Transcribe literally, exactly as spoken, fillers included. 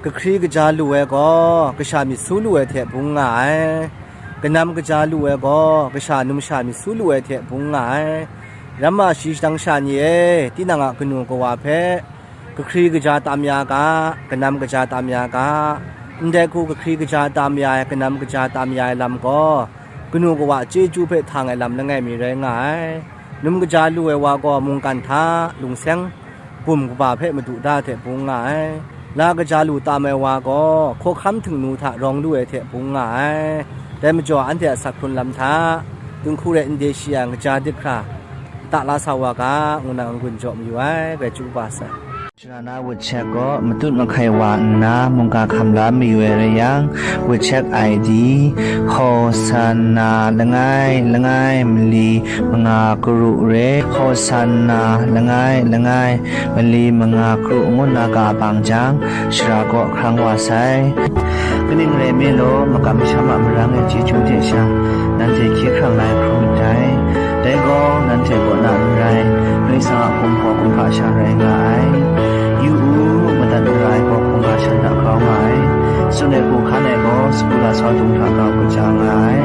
Kahkri kaja lu ai gaw, kasha myit su lu ai hte bung nga ai. Kanam kaja lu ai gaw, kasha numsha myit su lu ai hte bung nga ai. Ramma shi shadang sha ni e, tinang a kanu kawa hpe, kahkri kaja tam ya ga, kanam kaja tam ya ga. Ndai hku kahkri kaja tam ya ai, kanam kaja tam ya ai lam gaw, kanu kawa chyeju hpe htang ai lam langai mi rai nga ai. Num kaja lu ai wa gaw mungkan hta, lungseng, bum kaba hpe madu da hte bung nga ai. La kaja lu tam ai wa gaw, hkawhkam htingnu hta rawng lu ai hte bung nga ai. Dai majaw, anhte a sak hkrun lam hta, dinghku rai n de shi yang, kaja dik hkra, ta la sa wa ga, ngu na n-gun jaw mayu ai, grai chyu kaba sai. Shara na WeChat gaw matut mahkai wa nna mungga hkam la mayu ai rai yang, WeChat I D, Hosanna langai langai mali manga karu re, Hosanna langai langai mali manga karu ngu nna ka bang jang, shara kaw hkrang wa sai. Kaning rai nme law, makam masham a marang e chyeju hte sha, nanhte hkye hkrang la ai hkrum myit dai. Dai gaw, nanhte kaw na n rai, Karai Kasang a hkum gaw kumhpa sha rai nga ai. Yu u, madat mara ai gaw hkungga shan hta grau nga ai. Tsun ai hku hkan ai gaw, sagu lasau dung hta grau kaja nga ai.